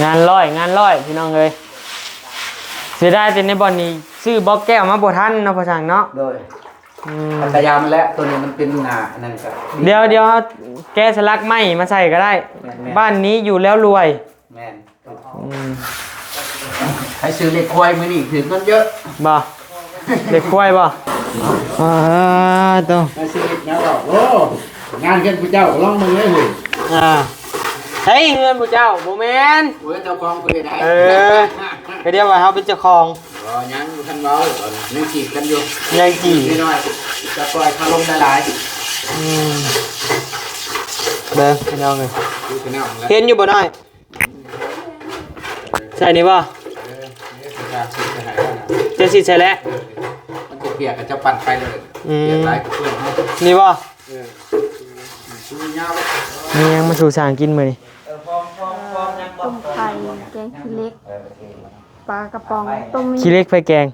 ງານຮ້ອຍ ງານຮ້ອຍ ພີ່ນ້ອງເອີຍ. ເສຍດາຍແຕ່ໃນບ່ອນນີ້ຊື້ບລັອກແກ້ວມາບໍ່ທັນເນາະ ພໍ່ຊ່າງເນາະ. ໂດຍ ອືມ ພັກກະຍາມາແລ້ວ ໂຕນີ້ມັນເປັນໜ້າອັນນັ້ນກະ ດຽວ ດຽວເຮົາແກະສະຫຼັກໃໝ່ມາໃສ່ກໍໄດ້. ແມ່ນໆ ບ້ານນີ້ຢູ່ແລ້ວລວຍ. ແມ່ນ ອືມ ໃຫ້ຊື້ເລກຄວາຍມື້ນີ້ຖືກເງິນເຍອະ. ບໍ່ ເລກຄວາຍບໍ່? ອ່າ ໂຕ ໃຫ້ຊື້ເລກແນວດອກ. ໂອ້ ງານເຮືອນຜູ້ເຈົ້າ ລອງເບິ່ງເລີຍ. ອ່າ ໃສເຮືອນຜູ້ເຈົ້າ? ບໍ່ແມ່ນ ໂອ້ຍ ເຈົ້າຂອງເພິ່ນໄດ້. ເອີ ກໍດຽວວ່າເຮົາເປັນເຈົ້າຂອງ. ບໍ່ ຍັງບໍ່ທັນເວົ້າ ຍັງຈີບກັນຢູ່ ຍັງຈີບນ້ອຍໆ ຈະປ່ອຍຄາລົມຫຼາຍໆ. ອືມ ເບິ່ງພີ່ນ້ອງເອີຍ ເຫັນຢູ່ບໍ່ນ້ອຍ? ໃສ່ນີ້ບໍ່? ເອີ ເຈົ້າຊິໃສ່ແລ້ວ ມັນຈະປຽກ ກໍຈະປັ່ນໄປເລີຍ. ອືມ ປຽກຫຼາຍກໍເປື້ອນເຮົາ. ນີ້ບໍ່? ເອີ ມີຫຍັງມາສູ່ຊ່າງກິນມື້ນີ້? ຕົ້ມໄຂ່ ແກງຂີ້ເຫຼັກ ປາກະປ໋ອງ ຕົ້ມ ຂີ້ເຫຼັກໃຜແກງ?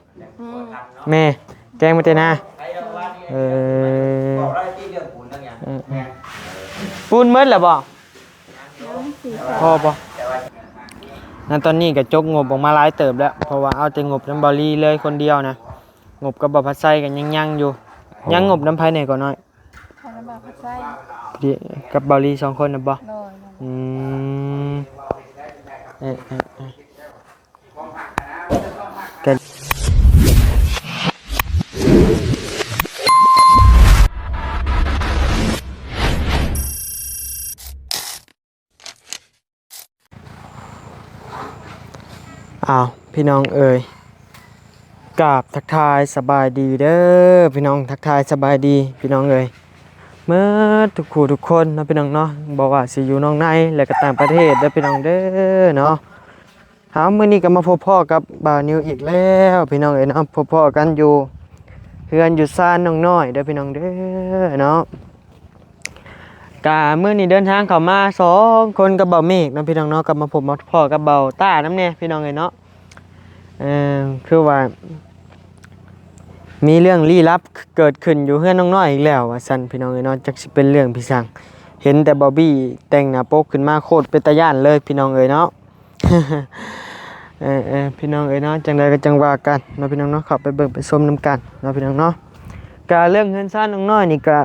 ແມ່ ແມ່ແກງມາແຕ່ນາ. ເອີ ເອີ ເອີ ປູນໝົດແລ້ວບໍ່? ພໍບໍ່? ນັ້ນຕອນນີ້ກໍຈົກງົບອອກມາຫຼາຍເຕີບແລ້ວ ເພາະວ່າເອົາແຕ່ງົບນຳເບົາລີເລີຍຄົນດຽວນະ. ງົບກັບບ່າວພັດໄຊກໍຍັງຍັງຢູ່. ຍັງງົບນຳໃຜແດ່ກໍນ້ອຍ? ກັບບ່າວພັດໄຊ ກັບບ່າວລີສອງຄົນນະບໍ່? ໂດຍ ອືມ ເອີ ເອີ ເອີ ອ້າວ ພີ່ນ້ອງເອີຍ ກາບທັກທາຍສະບາຍດີເດີພີ່ນ້ອງ ທັກທາຍສະບາຍດີພີ່ນ້ອງເອີຍ ເໝິດທຸກຜູ້ທຸກຄົນເນາະ ພີ່ນ້ອງເນາະ ບໍ່ວ່າຊິຢູ່ນອກໃນ ແລະກໍຕ່າງປະເທດເດີພີ່ນ້ອງເດີເນາະ. ເອົາ ມື້ນີ້ກໍມາພົບພໍ້ກັບບ່າວນິວອີກແລ້ວພີ່ນ້ອງເອີຍເນາະ ພົບພໍ້ກັນຢູ່ເຮືອນຢູ່ຊານນ້ອງນ້ອຍເດີພີ່ນ້ອງເດີເນາະ. ກະມື້ນີ້ເດີນທາງເຂົ້າມາສອງຄົນກັບບ່າວເມກເນາະ ພີ່ນ້ອງເນາະ ກໍມາພົບມາພໍ້ກັບບ່າວຕ້ານຳແດ່ພີ່ນ້ອງເອີຍເນາະ. ເອີ ຄືວ່າມີເລື່ອງລີ້ລັບເກີດຂຶ້ນຢູ່ເຮືອນນ້ອງນ້ອຍອີກແລ້ວວ່າຊັ້ນ ພີ່ນ້ອງເອີຍເນາະ ຈັກຊິເປັນເລື່ອງພິສັງ ເຫັນແຕ່ບ່າວບີ້ແຕ່ງໜ້າປົກຂຶ້ນມາໂຄດເປັນຕາຢ້ານເລີຍ ພີ່ນ້ອງເອີຍເນາະ. ເອີ ເອີ ພີ່ນ້ອງເອີຍເນາະ ຈັ່ງໃດກໍຈັ່ງວ່າກັນເນາະ ພີ່ນ້ອງເນາະ ເຂົ້າໄປເບິ່ງໄປຊົມນຳກັນເນາະ ພີ່ນ້ອງເນາະ. ກະເລື່ອງເຮືອນຊານນ້ອງນ້ອຍນີ້ກະ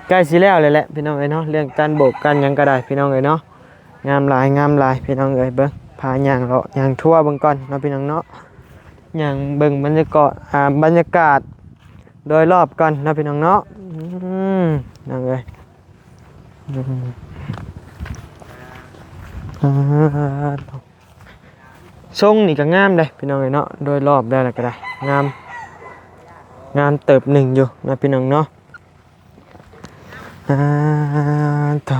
ໃກ້ຊິແລ້ວແລ້ວແຫຼະ ພີ່ນ້ອງເອີຍເນາະ ເລື່ອງການໂບກການຫຍັງກໍໄດ້ ພີ່ນ້ອງເອີຍເນາະ. ງາມຫຼາຍ ງາມຫຼາຍ ພີ່ນ້ອງເອີຍ ເບິ່ງ ພາຍ່າງເລາະຍ່າງທົ່ວເບິ່ງກ່ອນເນາະ ພີ່ນ້ອງເນາະ ຍ່າງເບິ່ງບັນຍາກາດ ອ່າ ບັນຍາກາດໂດຍລອບກ່ອນເນາະ ພີ່ນ້ອງເນາະ. ອືມ ພີ່ນ້ອງເອີຍ ອືມ ອ່າ ຊົງນີ້ກໍງາມເດ້ພີ່ນ້ອງເອີຍເນາະ ໂດຍລອບແລ້ວລະກໍໄດ້ ງາມ ງາມເຕີບໜຶ່ງຢູ່ນະພີ່ນ້ອງເນາະ. ອ່າ ໂທ້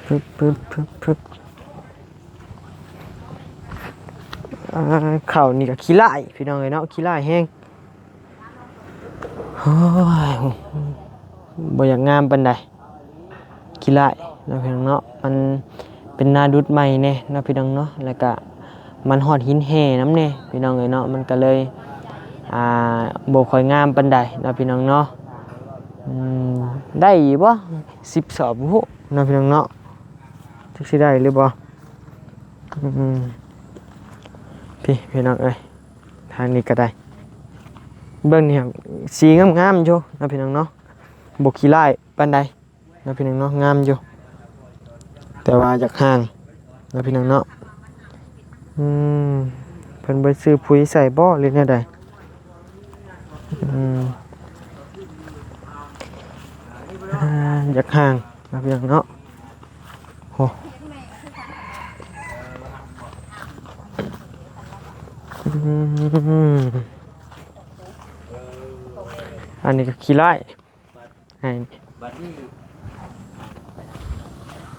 ປຶບ ປຶບ ປຶບ ປຶບ ອ່າ ເຂົ້ານີ້ກໍຂີ້ລ້າຍພີ່ນ້ອງເອີຍເນາະ ຂີ້ລ້າຍແຮງ. ໂອ້ຍ ບໍ່ຢາກງາມປານໃດ ຂີ້ລ້າຍເນາະ ພີ່ນ້ອງເນາະ ມັນເປັນໜ້າດຸດໃໝ່ແດ່ເນາະ ພີ່ນ້ອງເນາະ ແລ້ວກະມັນຮອດຫີນແຮ່ນຳແດ່ ພີ່ນ້ອງເອີຍເນາະ ມັນກະເລີຍ ອ່າ ບໍ່ຄ່ອຍງາມປານໃດເນາະ ພີ່ນ້ອງເນາະ. ອືມ ໄດ້ຢູ່ບໍ່ ສິບສອບ ບໍ່ຮູ້ເນາະ ພີ່ນ້ອງເນາະ ຈັກຊິໄດ້ຫຼືບໍ່. ອືມ ພີ່ ພີ່ນ້ອງເອີຍ ທາງນີ້ກໍໄດ້ ເບິ່ງນີ້ ສີງາມໆຢູ່ເນາະ ພີ່ນ້ອງເນາະ ບໍ່ຂີ້ລ້າຍປານໃດເນາະ ພີ່ນ້ອງເນາະ ງາມຢູ່ ແຕ່ວ່າຢາກຫ່າງເນາະ ພີ່ນ້ອງເນາະ. ອືມ ເພິ່ນບໍ່ໄດ້ຊື້ປຸ໋ຍໃສ່ບໍ່ ຫຼືແນວໃດ? ອືມ ອ່າ ຢາກຫ່າງເນາະ ພີ່ນ້ອງເນາະ. ໂອ້ ອືມ ອັນນີ້ກໍຂີ້ລ້າຍ ໃຫ້ ບັດນີ້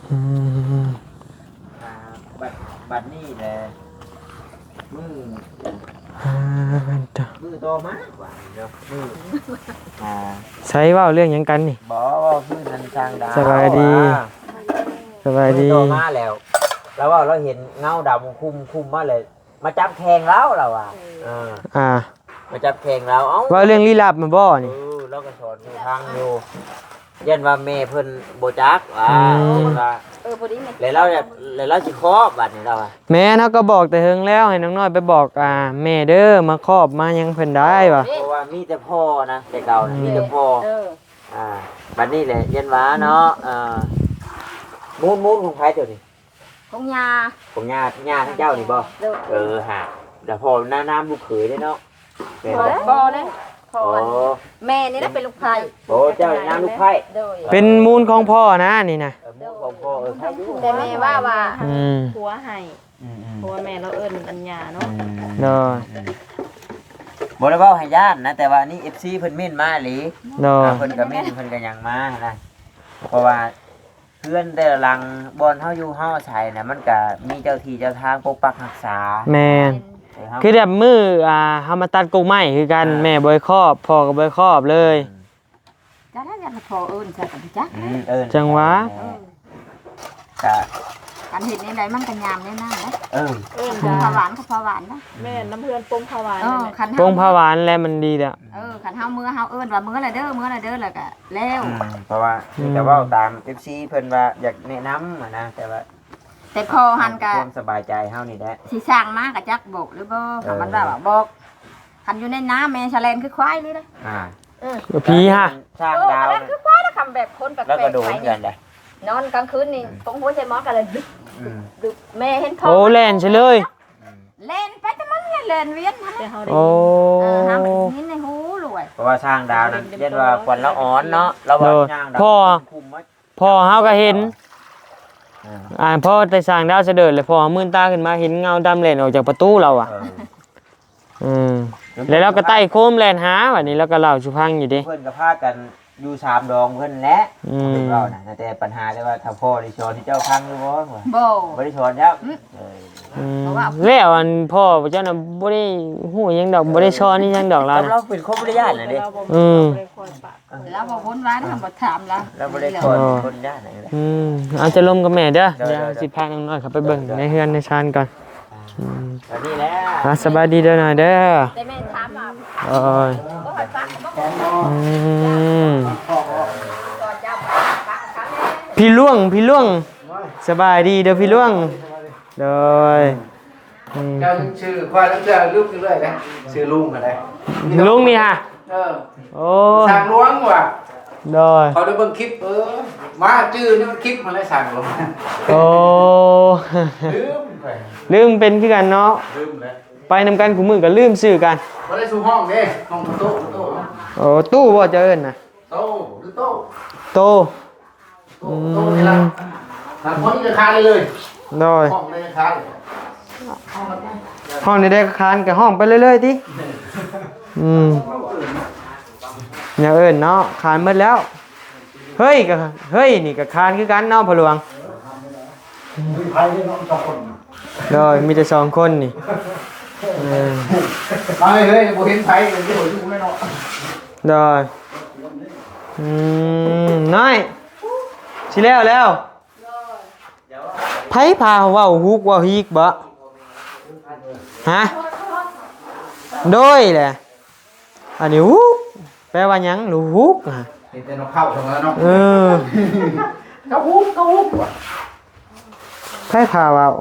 ອືມ ອ່າ ບັດ ບັດນີ້ແຫຼະ ມື້ ອ່າ ມື້ຕໍ່ມາວ່າເນາະ ມື້ ອ່າ ໃສເວົ້າເລື່ອງຫຍັງກັນນີ້? ບໍ່ ເວົ້າຄືນັ້ນຊ່າງດາວ ສະບາຍດີ ວ່າ ສະບາຍດີ ມື້ຕໍ່ມາແລ້ວ ລາວເວົ້າ ລາວເຫັນເງົາດຳຄຸມ ຄຸມມາແລ້ວ ມາຈັບແຂ້ງລາວ ລາວວ່າ ເອີ ອ່າ ມາຈັບແຂ້ງລາວ ເອົ້າ ເວົ້າເລື່ອງລີ້ລັບມາບໍ່ນີ້? ເອີ ລາວກໍສອນຢູ່ທາງຢູ່ ຢ້ານວ່າແມ່ເພິ່ນບໍ່ຈັກວ່າ ອືມ ເພິ່ນວ່າ ເອີ ພໍດີແມ່ ແລ້ວລາວ ແລ້ວລາວຊິຄອບບາດນີ້ລາວວ່າ ແມ່ນ ເຮົາກໍບອກແຕ່ເຫິງແລ້ວ ໃຫ້ນ້ອງນ້ອຍໄປບອກ ອ່າ ແມ່ເດີ ມາຄອບມາຫຍັງເພິ່ນໄດ້ວ່າ ເພາະວ່າມີແຕ່ພໍ່ນະ ແຕ່ເກົ່ານະ ອືມ ມີແຕ່ພໍ່ ເອີ ອ່າ ບັດນີ້ແຫຼະ ຢ້ານວ່າເນາະ ເອີ ມູນ ມູນຂອງໃຜໂຕນີ້? ຂອງຍ່າ ຂອງຍ່າ ຍ່າຂອງເຈົ້ານີ້ບໍ່? ໂດຍ ເອີ ຫາ ແລ້ວພໍ່ນາ ນາມລູກເຂີຍເດ້ເນາະ ແມ່ນບໍ່? ບໍ່ເດ້ ພໍ່ ອໍ ອັນ ແມ່ນີ້ນະເປັນລູກໃພ້ ໂອ້ ເຈົ້ານາມລູກໃພ້ ໂດຍ ເປັນມູນຂອງພໍ່ນະນີ້ນະ ເອີ ມູນຂອງພໍ່ ເອີ ໃຜຢູ່ ແຕ່ແມ່ວ່າ ວ່າ ອືມ ຜົວໃຫ້ ອືມໆ ເພາະວ່າແມ່ລາວເອີ້ນອັນຍ່າເນາະ ອືມ ໂດຍ ອືມ ບໍ່ໄດ້ເວົ້າໃຫ້ຢ້ານນະ ແຕ່ວ່ານີ້ ເອັຟຊີ ເພິ່ນເມັ້ນມາອີ່ຫຼີ ໂດຍ ອ່າ ເພິ່ນກໍເມັ້ນ ເພິ່ນກໍຫຍັງມານະ ເພາະວ່າ ເຮືອນແຕ່ລະຫຼັງ ບ່ອນເຮົາຢູ່ເຮົາອາໄສນະ ມັນກະມີເຈົ້າທີ່ເຈົ້າທາງປົກປັກຮັກສາ ແມ່ນ ເອີ ເຮົາ ຄືແບບມື້ ອ່າ ເຮົາມາຕັດກົກໄມ້ຄືກັນ ອ່າ ແມ່ບໍ່ໄດ້ຄອບ ພໍ່ກໍບໍ່ໄດ້ຄອບເລີຍ ອືມ ຈັ່ງໃດຈັ່ງພໍ່ເອີ້ນໃສ່ກໍບໍ່ຈັກ ອືມ ເອີ້ນ ຈັ່ງຫວາ ເອີ ກະ ຄັນເຮັດແນວໃດມັນກໍຍາມແນວນັ້ນແຫຼະ ເອີ ເອີ້ນ ປົງຜາຫວານກໍຜາຫວານນະ ແມ່ນ ນຳເຮືອນປົງຜາຫວານ ເອີ ນັ້ນແຫຼະ ຄັນເຮົາ ປົງຜາຫວານແຫຼະ ມັນດີແລ້ວ ເອີ ຄັນເຮົາເມືອ ເຮົາເອີ້ນວ່າເມືອແລ້ວເດີ ເມືອແລ້ວເດີ ແລ້ວກໍແລ້ວ ອືມ ເພາະວ່າ ອືມ ມີແຕ່ເວົ້າຕາມ ເອັຟຊີ ເພິ່ນວ່າຢາກແນະນຳຫັ້ນນະ ແຕ່ວ່າ ແຕ່ພໍ່ຫັ້ນກະ ຄວາມສະບາຍໃຈເຮົານີ້ແຫຼະ ຊິສ້າງມາກະຈັກບອກຫຼືບໍ່ ເອີ ຄັນມັນວ່າບອກ ຄັນຢູ່ໃນນາແມ່ສະແລນຄືຄວາຍນີ້ເດ້ ອ່າ ເອີ ຜີຫະ ສ້າງດາວ ເອີ ສະແລນຄືຄວາຍນະ ຄຳແບບຄົນແປກໆ ແລ້ວກະໂດນກັນເດ້ ນອນກາງຄືນນີ້ ອືມ ປົງຫົວໃສ່ໝອນກັນເລີຍ ອືມ ແມ່ເຫັນພໍ່ ໂອ້ ແລ່ນໃສ່ເລີຍ ແລ່ນໄປແຕ່ມັນແຫຼະ ແລ່ນວຽນຫັ້ນແຫຼະ ໂອ້ ເອີ ເຮົາກໍໄດ້ຍິນໃນຫູລວຍ ເພາະວ່າຊ່າງດາວນັ້ນ ຢ້ານວ່າຂວັນລາວອ່ອນເນາະ ລາວວ່າ ໂດຍ ຍ່າງດຳ ພໍ່ ຄຸມມາ ພໍ່ເຮົາກໍເຫັນ ອ່າ ອ່າ ພໍແຕ່ຊ່າງດາວສະເດີດ ແລ້ວພໍ່ເຮົາມື່ນຕາຂຶ້ນມາເຫັນເງົາດຳແລ່ນອອກຈາກປະຕູລາວວ່າ ເອີ ເອີ ແລ້ວລາວກໍໄຕ່ໂຄມແລ່ນຫາ ບາດນີ້ລາວກໍເລົ່າສູ່ຟັງຢູ່ເດ້ ເພິ່ນກໍພາກັນຢູ່ສາມດອງເພິ່ນແຫຼະ ອືມ ເພິ່ນເວົ້ານະ ແຕ່ປັນຫາແຕ່ວ່າຖ້າພໍ່ໄດ້ສອນໃຫ້ເຈົ້າຟັງຢູ່ບໍ່? ບໍ່ ບໍ່ໄດ້ສອນເຈົ້າ ອືມ ເອີ ອືມ ແລ້ວອັນພໍ່ເຈົ້ານະບໍ່ໄດ້ຮູ້ຫຍັງດອກ ບໍ່ໄດ້ສອນອີ່ຫຍັງດອກລາວນະ ລາວເປັນຄົນບໍ່ໄດ້ຢ້ານນະເດ້ ອືມ ລາວບໍ່ວົນວາຍນະ ບໍ່ຖາມລາວ ລາວບໍ່ໄດ້ຄົນ ເອີ ຄົນຢ້ານນະ ອືມ ເອົາ ຈະລົມກັບແມ່ເດີ ໂດຍ ດຽວ ໂດຍ ຊິພານ້ອງນ້ອຍເຂົ້າໄປເບິ່ງ ໂດຍ ໃນເຮືອນໃນຊານກ່ອນ ອ່າ ອືມ ອັນນີ້ແຫຼະ ອ່າ ສະບາຍດີເດີນ້ອຍເດີ ແຕ່ແມ່ຖາມວ່າ ໂອ້ຍ ບໍ່ໃຫ້ປະ ອືມ ພີ່ຫຼວງ ພີ່ຫຼວງ ສະບາຍດີເດີພີ່ຫຼວງ ໂດຍ ອືມ ເຈົ້າຊື່ຂ້ອຍແລ້ວເທື່ອລືມຢູ່ເລື້ອຍເດ້ ຊື່ລຸງຫັ້ນໃດ ລຸງນີ້ຫະ ເອີ ໂອ້ ຊ່າງຫຼວງວ່າ ໂດຍ ເຂົາໄດ້ເບິ່ງຄລິບ ເອີ ມາຈື່ໃນຄລິບຫັ້ນແຫຼະຊ່າງຫຼວງ ໂອ້ ລືມໄປ ລືມເປັນຄືກັນເນາະ ລືມແລ້ວ ໄປນຳກັນຄູ່ມື້ກໍລືມຊື່ກັນ ບໍ່ໄດ້ສູ່ຫ້ອງເດ້ ຫ້ອງໂຕໂຕ ໂອ້ ຕູ້ບໍ່ເຈົ້າເອີ້ນນະ ໂຕ ຫຼືໂຕ ໂຕ ໂຕ ໂຕນີ້ລະ ອືມ ບາງຄົນກໍຄານເລີຍ ໂດຍ ຫ້ອງໃດກໍຄານ ຫ້ອງໃດກໍຄານ ກໍຮ້ອງໄປເລື້ອຍໆຕິ ອືມ ແນວເອີ້ນເນາະ ຄານໝົດແລ້ວ ເຮີ້ຍ ກໍເຮີ້ຍ ນີ້ກໍຄານຄືກັນເນາະ ພໍ່ຫຼວງ ມີໃຜເນາະ ສອງຄົນ ໂດຍ ມີແຕ່ສອງຄົນນີ້ ເອີ ມາເຮີ້ຍ ບໍ່ເຫັນໃຜ ກໍຢູ່ຢູ່ແລ້ວເນາະ ໂດຍ ອືມ ນ້ອຍ ຊິແລ້ວແລ້ວ ໃຜພາເວົ້າຮຸກເວົ້າຮີກບໍ? ຮະ? ໂດຍແຫຼະ ອັນນີ້ຮຸກ ແປວ່າຫຍັງ? ລຸກຮຸກ ຮະ ເຫັນແຕ່ນົກເຂົາເທົ່ານັ້ນເນາະ ເອີ ກະຮຸກ ກະຮຸກ ໃຜພາເວົ້າ?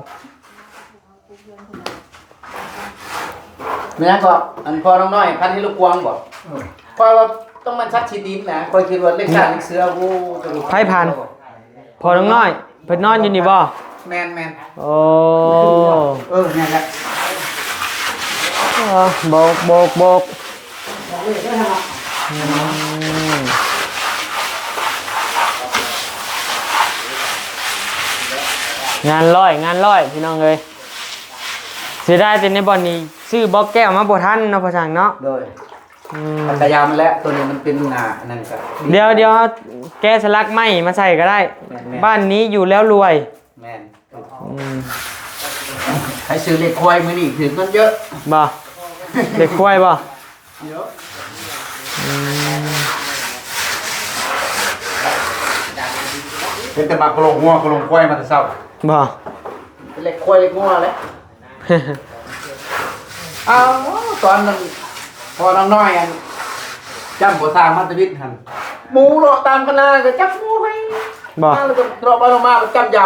ແມ່ນຫຍັງກໍ ອັນພໍ່ນ້ອງນ້ອຍ ພັນເຮັດລູກກວາງບໍ? ເອີ ຂ້ອຍວ່າຕ້ອງແມ່ນສັດຂີ້ດິນນະ ຂ້ອຍຄິດວ່າເລັກຊ້າງເລັກເສືອ ໂອ້ ໃຜພັນ? ພໍ່ນ້ອງນ້ອຍ ເພິ່ນນອນຢູ່ນີ້ບໍ່? ແມ່ນໆ ໂອ້ ເອີ ແມ່ນແຫຼະ ເອີ ໂບກ ໂບກ ໂບກ ອືມ ງານຮ້ອຍ ງານຮ້ອຍ ພີ່ນ້ອງເອີຍ ເສຍດາຍແຕ່ໃນບ່ອນນີ້ ຊື້ບລັອກແກ້ວມາບໍ່ທັນເນາະ ພໍ່ຊ່າງເນາະ ໂດຍ ອືມ ກະຢາມັນແຫຼະ ໂຕນີ້ມັນເປັນ ອ່າ ອັນນັ້ນກະ ດຽວ ດຽວແກະສະຫຼັກໃໝ່ມາໃສ່ກໍໄດ້ ແມ່ນໆ ບ້ານນີ້ຢູ່ແລ້ວລວຍ ແມ່ນ ອືມ ໃຫ້ຊື້ເລກຄວາຍມື້ນີ້ຖືກເງິນເຍອະ ບໍ່? ເລກຄວາຍບໍ່? ເຍອະ ອືມ ເຫັນແຕ່ໝາກກະໂຫຼກງົວກະໂຫຼກຄວາຍມາແຕ່ເຊົ້າ ບໍ່? ເລກຄວາຍເລກງົວແຫຼະ ເອົາ ຕອນນັ້ນ ພໍ່ນ້ອງນ້ອຍ ອັນ ຈ້ຳບໍ່ສ້າງມາແຕ່ວິດຫັ້ນ ໝູເລາະຕາມຄະນາກໍຈັບໝູໄປ ບໍ່ ມາແລ້ວກໍເລາະໄປເລາະມາກໍຈັບຢາ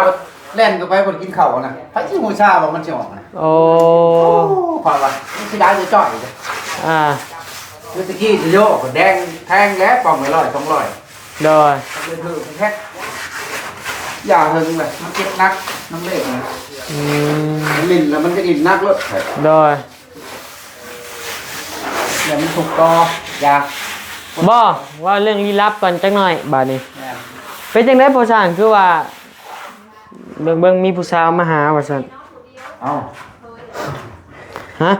ແລ່ນເຂົ້າໄປບໍ່ໄດ້ກິນເຂົ້ານະ ໃຜຊິຮູ້ຊາວ່າມັນຊິອອກນະ. ໂອ້ ໂອ້ ຂ້ອຍວ່າມັນເສຍດາຍຈ່ອຍໆເດ້. ອ່າ ຄືແຕ່ກີ້ໂຍກແດງແພງແລ້ວ ປ່ອງລະຮ້ອຍສອງຮ້ອຍ. ໂດຍ ເລີຍຖືກແພັດ ຢາເຫິງເລີຍ ມັນເຈັບໜັກນຳເລກນະ. ອືມ ຫຼິ້ນແລ້ວມັນກໍຫຼິ້ນໜັກໂລດ. ໂດຍ ແລ້ວມັນທຸກຕໍ່ຢາ. ບໍ່ ເວົ້າເລື່ອງລີ້ລັບກ່ອນຈັກໜ້ອຍບາດນີ້. ແມ່ນ ເປັນຈັ່ງໃດພໍ່ຊ່າງ ຄືວ່າເບິ່ງໆ ມີຜູ້ສາວມາຫາວ່າຊັ້ນ? ເອົ້າ ຮະ?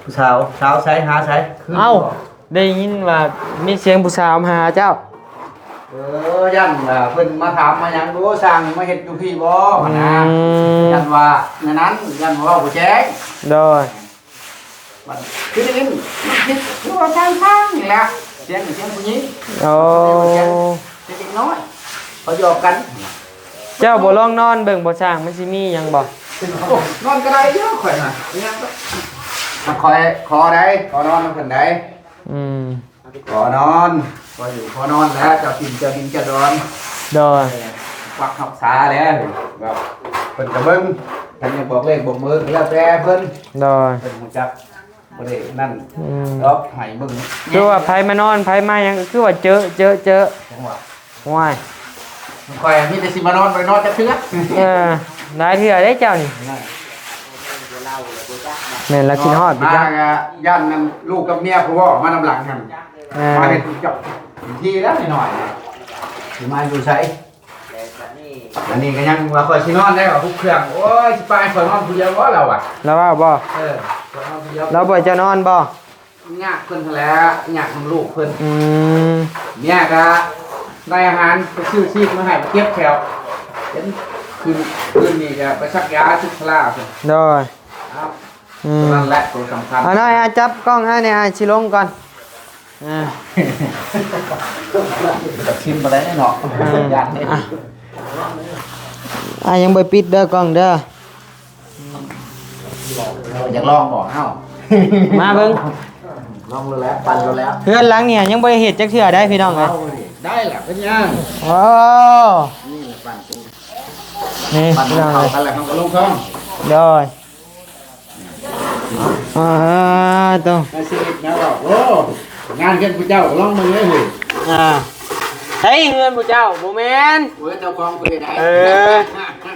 ຜູ້ສາວ? ສາວໃສ? ຫາໃສ? ຄື ເອົ້າ ບໍ່ ໄດ້ຍິນວ່າມີສຽງຜູ້ສາວມາຫາເຈົ້າ. ເອີ ຢ້ານວ່າເພິ່ນມາຖາມມາຫຍັງ ໂອ້ ຊ່າງມາເຮັດຢູ່ພີ້ບໍ່ຫັ້ນນະ. ອືມ ຢ້ານວ່າແນວນັ້ນ ຢ້ານວ່າເວົ້າບໍ່ແຈ້ງ. ໂດຍ ມັນຄືໄດ້ຍິນ ມັນຄິດຄືວ່າທາງທາງນີ້ແຫຼະ ສຽງ ສຽງຜູ້ຍິງ. ໂອ້ ສຽງເດັກນ້ອຍ ເຂົາຢອກກັນ. ເຈົ້າບໍ່ລອງນອນເບິ່ງບໍ່ ຊ່າງ ມັນຊິມີຫຍັງບໍ່? ໂອ້ ນອນກໍໄດ້ຢູ່ຂ້ອຍນະ ຍັງກໍ ຖ້າຂ້ອຍຂໍໄດ້ ຂໍນອນນຳເພິ່ນໄດ້. ອືມ ຂໍນອນ ຂໍຢູ່ຂໍນອນແຫຼະ ເຈົ້າຖິ່ນເຈົ້າດິນເຈົ້າດອນ. ໂດຍ ເອີ ປັກຮັກສາແຫຼະ ແບບເພິ່ນກໍເບິ່ງ ຄັນຢາກບອກເລກບອກເບີກໍແລ້ວແຕ່ເພິ່ນ. ໂດຍ ເພິ່ນຮູ້ຈັກ ບໍ່ໄດ້ນັ້ນ. ອືມ ດອກໃຫ້ເບິ່ງ ຄືວ່າໃຜມານອນ ໃຜມາຫຍັງ ຄືວ່າເຈີ ເຈີ ເຈີ ຈັງຫວະ. ໂອ້ຍ ຂ້ອຍມີແຕ່ຊິມານອນ ບໍ່ໄດ້ນອນຈັກເທື່ອ. ເອີ ຫຼາຍເທື່ອເດ້ເຈົ້ານີ້. ແມ່ນລະ ຄິດຮອດ ມາກໍຢ້ານນັ້ນ ລູກກັບເມຍຜູ້ເວົ້າມານຳຫຼັງຫັ້ນ. ເອີ ມາເຮັດເຈົ້າ ທີແລ້ວໜ້ອຍໆ ຊິມາຢູ່ໃສ? ອັນນີ້ກໍຍັງວ່າຂ້ອຍຊິນອນໄດ້ວ່າ ຮຸກເຄື່ອງ ໂອ້ຍ ຊິປາຍຂ້ອຍນອນຜູ້ດຽວບໍ່ລາວວ່າ. ລາວວ່າບໍ່? ເອີ ຂ້ອຍນອນຜູ້ດຽວ ລາວບໍ່ໃຫ້ເຈົ້ານອນບໍ່? ຍາກເພິ່ນຫັ້ນແຫຼະ ຍາກນຳລູກເພິ່ນ. ອືມ ເມຍກໍໄດ້ອາຫານ ໄປຊື້ຊີດມາໃຫ້ ມາເກັບແຖວ ເຫັນຄືນ ຄືນນີ້ກໍໄປສັກຢາ ສຸກສະລາເພິ່ນ. ໂດຍ ເອົາ ອືມ ນັ້ນແຫຼະຕົວສຳຄັນ. ອາ ນ້ອຍ ອາ ຈັບກ້ອງໃຫ້ແດ່ ອ້າຍຊິລົງກ່ອນ. ອ່າ ຊິມບໍ່ໄດ້ເນາະ ເອີ ຢ້ານເດ້. ອ່ະ ອ້າຍຍັງບໍ່ປິດເດີກ້ອງເດີ. ຢາກລອງບໍ່ເຮົາ? ມາເບິ່ງ ລອງໂລດແຫຼະ ປັ່ນໂລດແຫຼະ. ເຮືອນຫຼັງນີ້ຍັງບໍ່ໄດ້ເຮັດຈັກເທື່ອໄດ໋ພີ່ນ້ອງເອີຍ. ເອົານີ້ ໄດ້ແຫຼະ ເປັນຫຍັງ? ໂອ້ ນີ້ແຫຼະ ປັ່ນ ນີ້ ປັ່ນ ພີ່ນ້ອງ ເຂົ້າກັນແລ້ວ ເຮົາກໍລົງທ້ອງ. ໂດຍ ອ່າ ໂຕ ໃນຊີວິດນະ ໂອ້ ງານເຮືອນຜູ້ເຈົ້າ ລອງເບິ່ງເດີ. ອ່າ ໃສເຮືອນຜູ້ເຈົ້າ? ບໍ່ແມ່ນ ເຮືອນເຈົ້າຂອງເພິ່ນໄດ໋. ເອີ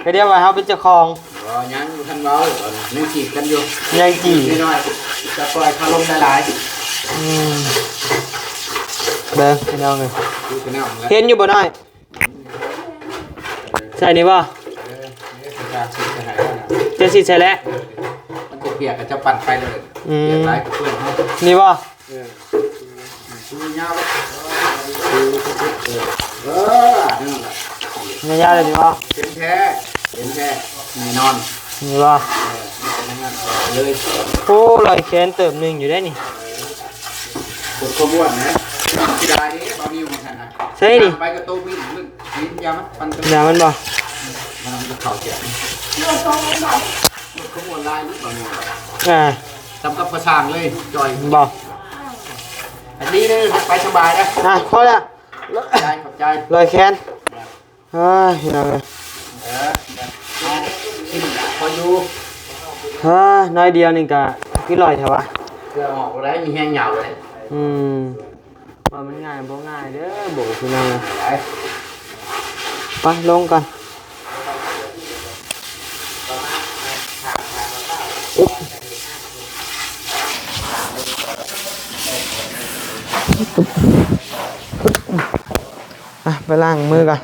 ກໍດຽວວ່າເຮົາເປັນເຈົ້າຂອງ. ບໍ່ ຍັງບໍ່ທັນເວົ້າ ຍັງຈີບກັນຢູ່ ຍັງຈີບນ້ອຍໆ ຈະປ່ອຍຄາລົມຫຼາຍໆ. ອືມ ເບິ່ງພີ່ນ້ອງເອີຍ ເຫັນຢູ່ບໍ່ນ້ອຍ? ໃສ່ນີ້ບໍ່? ເອີ ເອີ ເຈົ້າຊິໃສ່ແຫຼະ ມັນຈະປຽກ ກໍຈະປັ່ນໄປເລີຍ. ອືມ ປຽກຫຼາຍກໍເປື້ອນເຮົາ. ນີ້ບໍ່? ເອີ ຍາວໆ ເອີ ເອີ ນັ້ນແຫຼະ ຍາວໆ ເລີຍນີ້ບໍ່? ເປັນແທ້ ເປັນແທ້ ແນ່ນອນ. ນີ້ບໍ່? ເອີ ເປັນຢ່າງນັ້ນເລີຍ. ໂອ້ ລອຍແຂນເຕີບໜຶ່ງຢູ່ເດ້ນີ້. ເອີ ຄົນຂະບວນນະ ເສຍດາຍເດ້ ບ່າວນິວວ່າຊັ້ນນະ. ໃສ່ນີ້ ໄປກໍໂຕບິນ ບິນ ຢ່າມັນ ປັ່ນກັນ ຢ່າມັນບໍ່? ມັນຈະເຂົ້າແຈກ ຄົນຂະບວນຫຼາຍ ບ່າວນິວ. ອ່າ ສ່ຳກັບພະຊ່າງເລີຍ ຈ່ອຍບໍ່? ອັນນີ້ເດີ ໄປສະບາຍເດີ. ອ່ະ ພໍແລ້ວ ຂອບໃຈ ຂອບໃຈ ລອຍແຂນ. ເອີຍ ພີ່ນ້ອງເອີຍ ເອີ ເອົາ ກິນ ພໍຢູ່. ເອີ ໜ້ອຍດຽວນີ້ກະຄືລອຍແທ້ວະ ເຄືອອອກບໍ່ໄດ້ ມີແຮງຍາວເລີຍ. ອືມ ວ່າມັນງ່າຍບໍ່ງ່າຍເດີ ໂບ ພີ່ນ້ອງເອີຍ. ໄປ ໄປລົງກ່ອນ. ອ່ະ ໄປລ້າງມືກ່ອນ.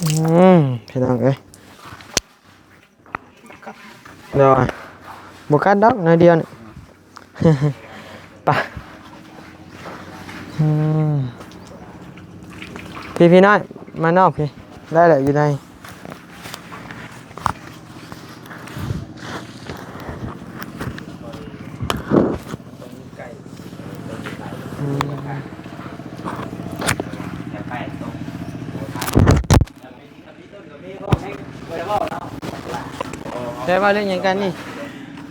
ອືມ ພີ່ນ້ອງເອີຍ ໂດຍ ບໍ່ກັດດອກ ໜ້ອຍດຽວນີ້. ໄປ ອືມ ພີ່ ພີ່ນ້ອຍ ມານອກພີ້ ໄດ້ແຫຼະ ຢູ່ໃນ. ອືມ. ແຕ່ວ່າເລື່ອງຫຍັງກັນນີ້?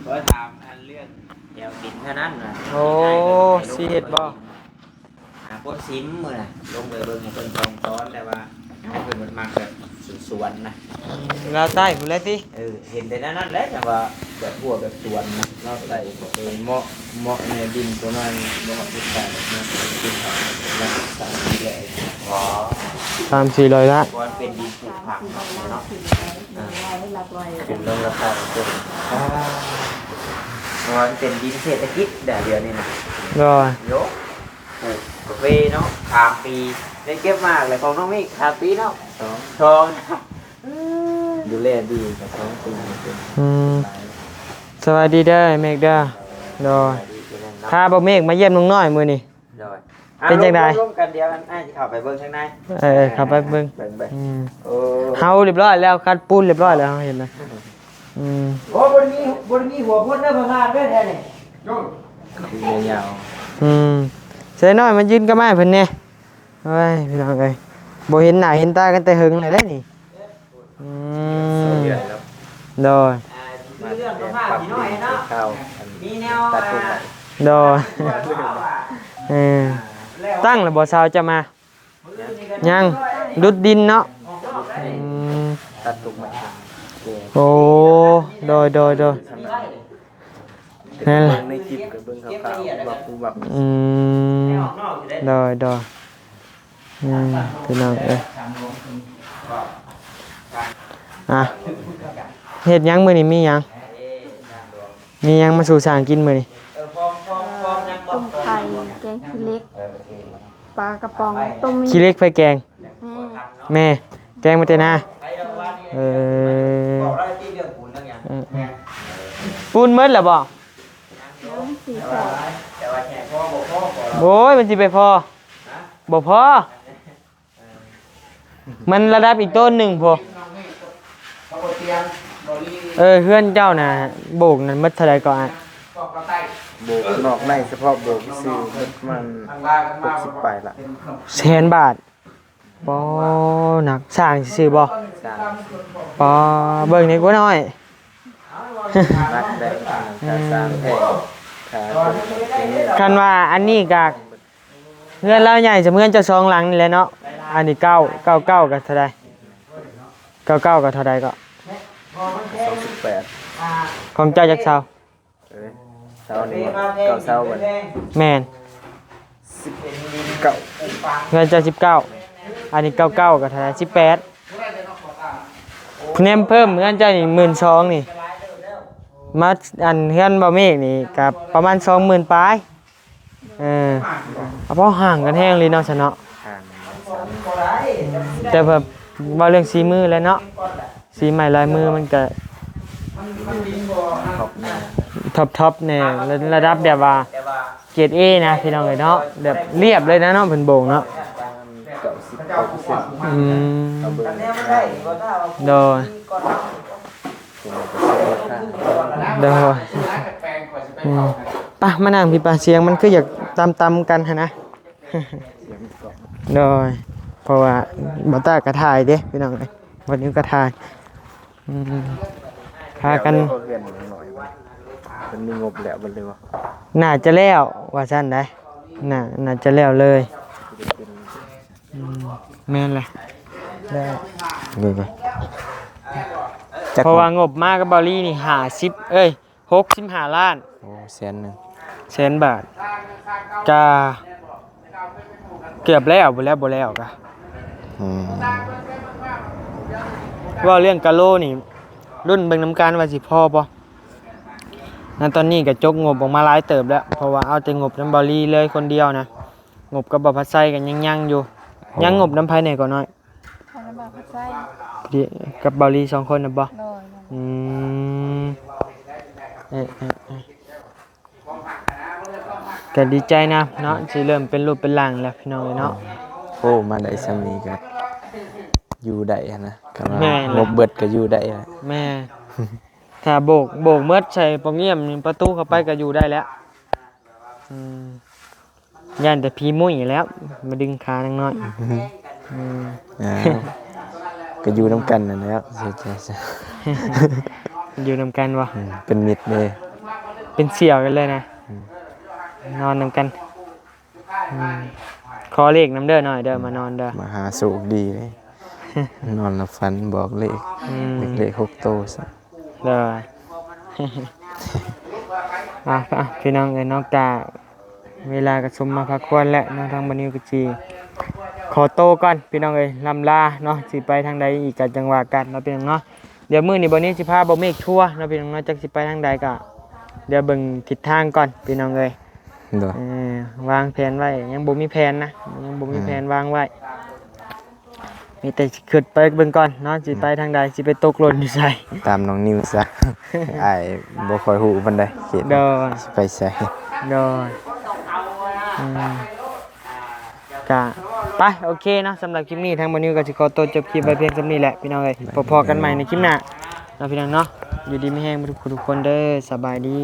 ກໍຖາມອັນເລື່ອງແຖວດິນເທົ່ານັ້ນນະ. ໂອ້ ຊິເຮັດບໍ່? ຫາປົດຊິມມື້ນະ ລົງໄປເບິ່ງໃຫ້ເພິ່ນແຕ່ງຕອນ ແຕ່ວ່າໃຫ້ເພິ່ນມັກແບບສວນໆນະ. ອືມ ລາວໃຕ້ພຸ້ນແຫຼະຕິ? ເອີ ເຫັນແຕ່ນັ້ນແຫຼະ ຈັ່ງວ່າແບບຮົ້ວແບບສວນນະ ລາວໃຕ້. ເອີ ເໝາະ ເໝາະແນ່ ດິນປະມານບໍ່ຮອດສິບແປດນະ ດິນເທົ່ານັ້ນ ສາມສີ່ຮ້ອຍ. ອໍ ສາມສີ່ຮ້ອຍລະ ເພາະວ່າມັນເປັນດິນປູກຜັກເນາະ. ອ່າ ຂຶ້ນລົງລາຄາເປັນ ອ່າ ເພາະວ່າມັນເປັນດິນເສດຖະກິດແບບດຽວນີ້ນະ. ໂດຍ ໂຍ ປູກກາເຟເນາະ ສາມປີ ໄດ້ເກັບໝາກແລ້ວຂອງນ້ອງມິກ ສາມປີເນາະ. ສອງ ສອງ ດູແລດີກະສອງປີເປັນ. ອືມ ສະບາຍດີເດີເມກເດີ. ໂດຍ ສະບາຍດີເດີເນາະ ພາບໍ່ເມກມາຢ້ຽມນ້ອງນ້ອຍມື້ນີ້. ໂດຍ ເປັນຈັ່ງໃດ? ລົມກັນ ດຽວອ້າຍຊິເຂົ້າໄປເບິ່ງທາງໃນ. ເອີ ເຂົ້າໄປເບິ່ງ ເບິ່ງ ເບິ່ງ. ອືມ ໂອ້ ເຮົາຮຽບຮ້ອຍແລ້ວ ຄັດປູນຮຽບຮ້ອຍແລ້ວ ເຮົາເຫັນນະ. ອືມ ໂອ້ ບໍ່ໄດ້ມີ ບໍ່ໄດ້ມີຫົວຄົນເດີ ພະລາດເດີແທ້ນີ້. ຍາວ ອືມ ໃສ່ນ້ອຍມາຢືນກັບອ້າຍເພິ່ນແດ່. ໂອ້ຍ ພີ່ນ້ອງເອີຍ ບໍ່ເຫັນໜ້າເຫັນຕາກັນແຕ່ເຫິງແລ້ວເດ້ນີ້. ອືມ ໂດຍ ມາແຕ່ປັບປຸງຂ່າວ ອັນ ມີແນວ ຕັດຕົວໃໝ່. ໂດຍ ເອີ ຕັ້ງແລ້ວບໍ່ ຊາວຈະມາ? ຍັງ ດຸດດິນເນາະ. ອືມ ຕັດຕົວໃໝ່. ໂອ້ ໂດຍ ໂດຍ ໂດຍ ແມ່ນແຫຼະ ໃນຄລິບກໍເບິ່ງຂ່າວໆ ວັບໆ. ອືມ ໂດຍ ໂດຍ. ອືມ ພີ່ນ້ອງເອີຍ ອ່ະ ເຮັດຫຍັງມື້ນີ້? ມີຫຍັງ? ມີຫຍັງມາສູ່ຊ່າງກິນມື້ນີ້? ຕົ້ມໄຂ່ ແກງຂີ້ເຫຼັກ ປາກະປ໋ອງ ຕົ້ມໝີ່. ຂີ້ເຫຼັກໃຜແກງ? ແມ່ ແມ່ແກງມາແຕ່ນາ. ເອີ ເອີ ເອີ ປູນໝົດແລ້ວບໍ່? ຍັງ ສີ່ຖ້ວຍ. ໂອ້ຍ ມັນຊິໄປພໍ? ບໍ່ພໍ. ມັນລະດັບອີກໂຕນໜຶ່ງພຸ້ນ. ເອີ ເຮືອນເຈົ້ານະ ໂບກນັ້ນໝົດເທົ່າໃດເກາະອ້າຍ? ໂບກນອກໃນ ສະເພາະໂບກຊື່ ໝົດປະມານຫົກສິບປາຍລະ ແສນບາດ. ປໍ ໜັກ ສ້າງຊື່ໆບໍ່? ສ້າງ ປໍ ເບິ່ງນີ້ກວ່າໜ້ອຍ ໜັກເດ້ ການສ້າງແທ້. ຄັນວ່າອັນນີ້ກະ ເຮືອນລາວໃຫຍ່ສ່ຳເຮືອນເຈົ້າສອງຫຼັງນີ້ແຫຼະເນາະ. ອັນນີ້ເກົ້າ ເກົ້າເກົ້າ ກໍເທົ່າໃດ? ເກົ້າເກົ້າ ກໍເທົ່າໃດເກາະ? ສອງສິບແປດ. ຂອງເຈົ້າຈັກເຊົາ? ເອີ ເຊົານີ້ເກົ້າເຊົາບັດ. ແມ່ນ ສິບເກົ້າ. ເຮືອນເຈົ້າສິບເກົ້າ ອັນນີ້ເກົ້າເກົ້າ ກໍເທົ່າໃດ? ສິບແປດ. ແນມເພີ່ມເຮືອນເຈົ້ານີ້ ໝື່ນສອງນີ້ ມາ ອັນ ເຮືອນບໍ່ເມກນີ້ກໍປະມານສອງໝື່ນປາຍ. ເອີ ເອົາ ພໍຫ່າງກັນແຮງເລີຍເນາະ ຊະເນາະ. ຫ່າງສາມ ແຕ່ແບບ ເວົ້າເລື່ອງສີມືແຫຼະເນາະ ສີໄມ້ລາຍມືມັນກະ ທັອບແນ່ ທັອບໆແນ່ ລະດັບແບບວ່າເກຣດເອນະ ພີ່ນ້ອງເອີຍເນາະ ແບບລຽບເລີຍນະເນາະ ເພິ່ນໂບກເນາະ. ອືມ ໂດຍ ໂດຍ ອືມ ປະ ມານັ່ງພີ້ປະ ສຽງມັນຄືຢາກຕ່ຳໆກັນຫັ້ນນະ. ໂດຍ ເພາະວ່າບໍ່ຕາກະຖ່າຍເດ້ ພີ່ນ້ອງເອີຍ ບໍ່ນິວກະຖ່າຍ. ອືມ ພາກັນ ເຮືອນນ້ອຍ ເພິ່ນມີງົບແລ້ວເບິດເລີຍບໍ່? ໜ້າຈະແລ້ວວ່າຊັ້ນໃດ໋ ໜ້າ ໜ້າຈະແລ້ວເລີຍ. ອືມ ແມ່ນແຫຼະ ແລ້ວ ເພາະວ່າງົບມາກັບເບົາລີນີ້ ຫ້າສິບ ເອີຍ ຫົກສິບຫ້າລ້ານ. ໂອ້ ແສນໜຶ່ງ ແສນບາດ ກະເກືອບແລ້ວ ບໍ່ແລ້ວ ບໍ່ແລ້ວກະ ອືມ ເວົ້າເລື່ອງກະໂລນີ້ ລຸ້ນເບິ່ງນຳກັນວ່າຊິພໍບໍ່. ນະຕອນນີ້ກະຈົກງົບອອກມາຫຼາຍເຕີບແລ້ວ ເພາະວ່າເອົາແຕ່ງົບນຳເບົາລີເລີຍຄົນດຽວນະ. ງົບກັບບ່າວພັດໄຊກະຍັງຍັງຢູ່. ໂອ້ ຍັງງົບນຳໃຜແດ່ກໍນ້ອຍ? ກັບບ່າວພັດໄຊ ກັບບ່າວລີສອງຄົນນະບໍ່? ໂດຍ ອືມ ເອີ ເອີ ເອີ ກະດີໃຈນຳເນາະ ຊິເລີ່ມເປັນຮູບເປັນຮ່າງແລ້ວ ພີ່ນ້ອງເອີຍເນາະ. ໂອ້ ມາໄດ້ຊ່ຳນີ້ກະຢູ່ໄດ້ຫັ້ນນະ ຄັນວ່າ ແມ່ນແຫຼະ ງົບເບິດກະຢູ່ໄດ້. ແມ່ນ ຖ້າໂບກ ໂບກໝົດໃສ່ປ່ອງຢ້ຽມນີ້ ປະຕູເຂົ້າໄປກະຢູ່ໄດ້ແລ້ວ. ອືມ ຢ້ານແຕ່ຜີມຸ້ຍແລ້ວ ມາດຶງຂານາງນ້ອຍ. ອືມ ອ້າວ ກໍຢູ່ນຳກັນນັ້ນແຫຼະ ເສຍໃຈຊະ. ຢູ່ນຳກັນບໍ່? ອືມ ເປັນມິດເດ້. ເປັນສ່ຽວກັນເລີຍນະ. ອືມ ນອນນຳກັນ. ອືມ ຂໍເລກນຳເດີນ້ອຍເດີ ມານອນເດີ. ມາຫາໂຊກດີເດ້ ນອນລະຝັນບອກເລກ. ອືມ ເລກຫົກໂຕຊະ. ໂດຍ ອ່ະ ອ່ະ ພີ່ນ້ອງເອີຍເນາະ ກະເວລາກະສົມມາພາຄວນແລ້ວເນາະ. ທາງບ່າວນິວກະຊິຂໍໂຕກ່ອນ ພີ່ນ້ອງເອີຍ ລ່ຳລາເນາະ. ຊິໄປທາງໃດອີກກະຈັ່ງວ່າກັນເນາະ ພີ່ນ້ອງເນາະ. ດຽວມື້ນີ້ບ່າວນິວຊິພາບ່າວເມກທົວເນາະ ພີ່ນ້ອງເນາະ. ຈັກຊິໄປທາງໃດກະ ດຽວເບິ່ງທິດທາງກ່ອນ ພີ່ນ້ອງເອີຍ. ໂດຍ ເອີ ວາງແຜນໄວ້ ຍັງບໍ່ມີແຜນນະ ຍັງບໍ່ມີແຜນ ອືມ ວາງໄວ້. ມີແຕ່ຊິຂຶ້ນໄປເບິ່ງກ່ອນເນາະ ຊິໄປທາງໃດ ອືມ ຊິໄປຕົກຫຼົ່ນຢູ່ໃສ. ຕາມນ້ອງນິວຊະ ອ້າຍບໍ່ຄ່ອຍຮູ້ປານໃດເຂດ ໂດຍ ຊິໄປໃສ. ໂດຍ ອືມ ກະໄປ ໂອເຄເນາະ. ສຳລັບຄລິບນີ້ທາງບ່າວນິວກະຊິຂໍຕົວຈົບຄລິບໄວ້ພຽງສ່ຳນີ້ແຫຼະ ພີ່ນ້ອງເອີຍ. ພໍ້ກັນໃໝ່ໃນຄລິບໜ້າເນາະ ພີ່ນ້ອງເນາະ. ຢູ່ດີມີແຮງເບິດທຸກຄົນເດີ. ສະບາຍດີ.